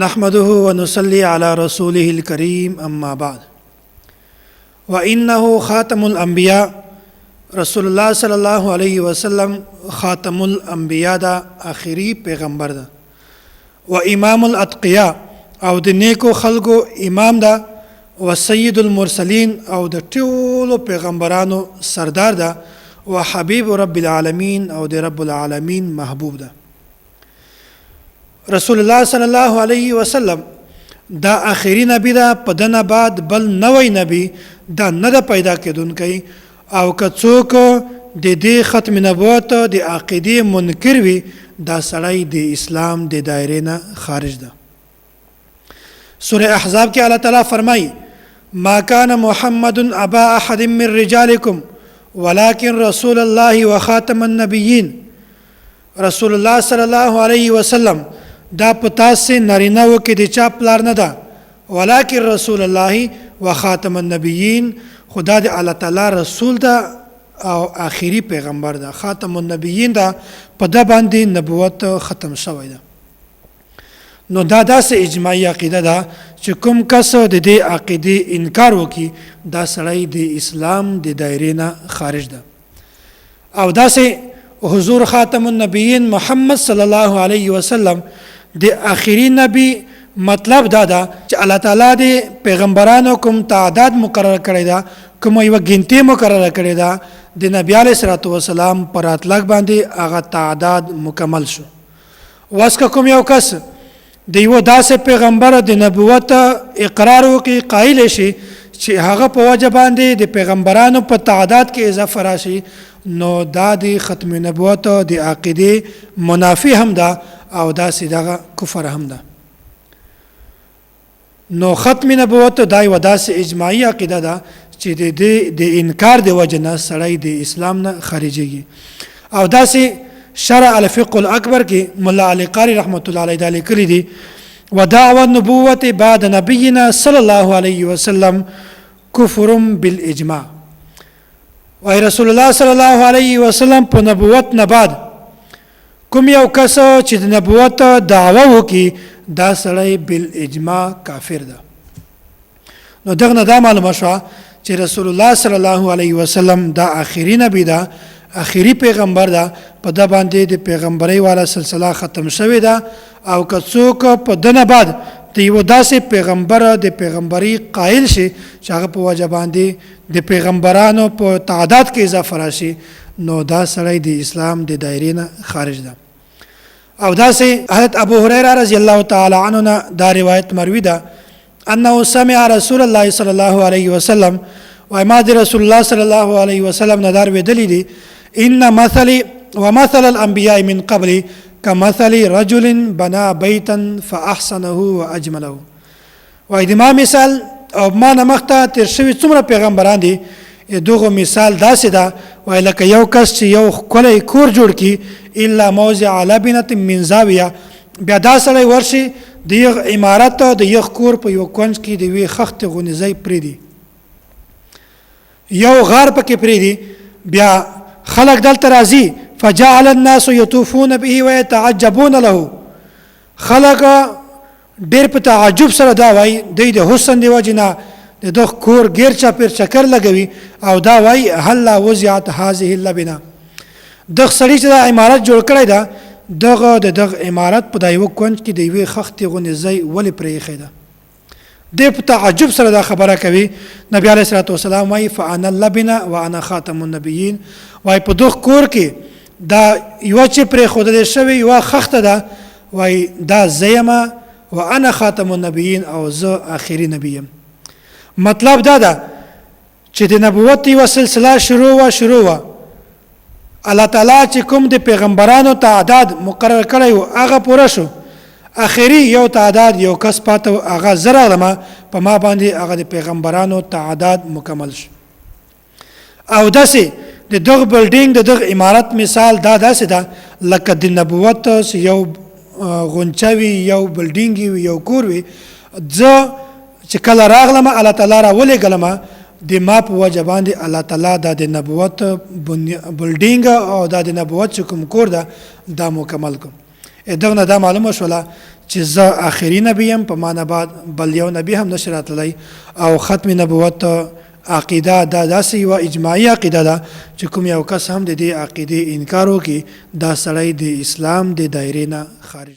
نحمده ونصلي على رسوله الكريم أما بعد. وإنه خاتم الأنبياء، رسول الله صلی الله علیه وسلم خاتم الانبیاء دا، آخري پیغمبر ده، و امام الاتقیاء، او د نیکو خلکو امام ده، و سید المرسلین، او د ټولو پیغمبرانو سردار ده، و حبیب رب العالمین، او د رب العالمین محبوب ده. رسول الله صلی الله علیه وسلم دا آخري نبی ده، په دنه بعد بل نوی نبی دا نه ده پیدا کېدونکی، او که څوک د دې ختم نبوت د عقیدې منکر وي، دا سړی د اسلام د دایرې نه خارج ده. سورة احزاب کې الله تعالی فرمایي: ما كان محمد ابا احد من رجالكم ولكن رسول الله وخاتم النبيين. رسول الله صلی الله علیه وسلم دا په تاسو نارینه و کې د چا پلار نه ده، ولکن رسول الله وخاتم النبیین، خدا د الله تعالی رسول ده او آخري پیغمبر ده، خاتم النبیین ده، په ده باندې نبوت ختم شوی ده. نو دا داسې اجماعي عقیده ده چې کوم کس د دې عقیدې انکار وکړي، دا سړی د اسلام د دایرې نه خارج ده. او داسې حضور خاتم النبیین محمد صلی الله علیه وسلم د آخري نبی مطلب دا ده چې الله تعالی د پیغمبرانو کوم تعداد مقرر کړی ده، کوم یوه ګنتې مقرره کړې ده، د نبی علیه الصلاة والسلام پر راتلګ باندې هغه تعداد مکمل شو. وس که کوم یو کس د یوه داسې پیغمبر د نبوت اقرار وکړي، قایل شي چې هغه په وجه باندې د پیغمبرانو په تعداد کې اضافه راشي، نو دا د ختم نبوت د عقیدې منافي هم ده او داسې دغه کفر هم ده. نو ختم نبوت دا یوه داسې اجماعي عقیده ده چې د دې د انکار د وجې نه سړی د اسلام نه خارجېږي. او داسې شرع الفقه الاکبر کې ملا علي قاري رحمت الله علیه دا لیکلي دي: ودعوى النبوة بعد نبينا صلى الله عليه وسلم کفر بالاجماع. وای رسول الله صلی الله علیه وسلم په نبوت نه بعد کوم یو کس چې د نبوت دعوه وکړي، دا سړی بالاجماع کافر ده. نو دغه نه دا معلومه شوه چې رسول الله صلی الله علیه وسلم دا آخري نبی ده، آخري پیغمبر ده، په ده باندې د پیغمبرۍ والا سلسله ختم شوې ده، او که څوک په ده نه بعد د یوه داسې پیغمبر د پیغمبرۍ قایل شي چې هغه په وجه باندې د پیغمبرانو په تعداد کې اضافه راشي، نو دا سړی د اسلام د دایرې نه خارج ده. او داسې حضرت ابو هريره رضی الله تعالی عنه نه دا روایت مروي ده: انه سمع رسول الله صلی الله علیه وسلم، وای ما د رسول الله صلی الله علیه وسلم نه دار ویدلی دي: ان مثلی ومثل الانبیاء من قبل كمثل رجل بنا بيتا فاحسنه واجمله. وای د ما مثال او ما نه مخته تیر شوي څومره پیغمبران دي، دغه مثال داسې ده، وای لکه یو کس چې یو ښکلی کور جوړ کړي، الا موضع لبنة من زاویه، بیا دا سړی ورشي د یغ عمارت د یغ کور په یو کونج کې د یوې خښتې غوندې ځای پرېږدي، یو غار پکې پرېږدي، بیا خلک دلته راځي، فجعل الناس یطوفون به ویتعجبون له، خلک ډېر په تعجب سره دا وایي، دوی د حسن د وجې نه د دغه کور ګیر چاپېر چکر لګوي او دا وایي: هلا وضعت هذه اللبنه، دغه سړي چې دا عمارت جوړ کړی ده، دغه د دغه عمارت په دا یوه کونج کې د یوې خښتې غوندې ځای ولې پرې ایښی ده؟ دی په تعجب سره دا خبره کوي. نبی علیه الصلاة والسلام وایي: فانا اللبنه وانا خاتم النبیین. وایي په دغه کور کې دا یوه چې پرېښودل شوې یوه خښته ده، وایي دا زه یم، وانا خاتم النبیین، او زه آخري نبی یم. مطلب دا ده چې د نبوت یوه سلسله شروع وه، شروع وه، الله تعالی چې کوم د پیغمبرانو تعداد مقرر کړی و هغه پوره شو، اخري یو تعداد یو کس پاته و، هغه زه راغلم، په ما باندې هغه د پیغمبرانو تعداد مکمل شو. او داسې د دغه بلډینګ د دغه عمارت مثال دا داسې ده لکه د نبوت چې یو غونچه وي، یو بلډینګ وي، یو کور وي، زه چې کله راغلم الله تعالی را ولېږلم، د ما په وجه باندې الله تعالی دا د نبوت بلډینګ او دا د نبوت چې کوم کور ده دا مکمل کوم. دغه نه دا معلومه شوله چې زه آخري نبی یم، په ما نه بعد بل یو نبی هم نشي راتللی. او ختم نبوت عقیده دا داسې یوه اجماعي عقیده ده چې کوم یو کس هم د دې عقیدې انکار وکړي، دا سړی د اسلام د دایرې نه خارج.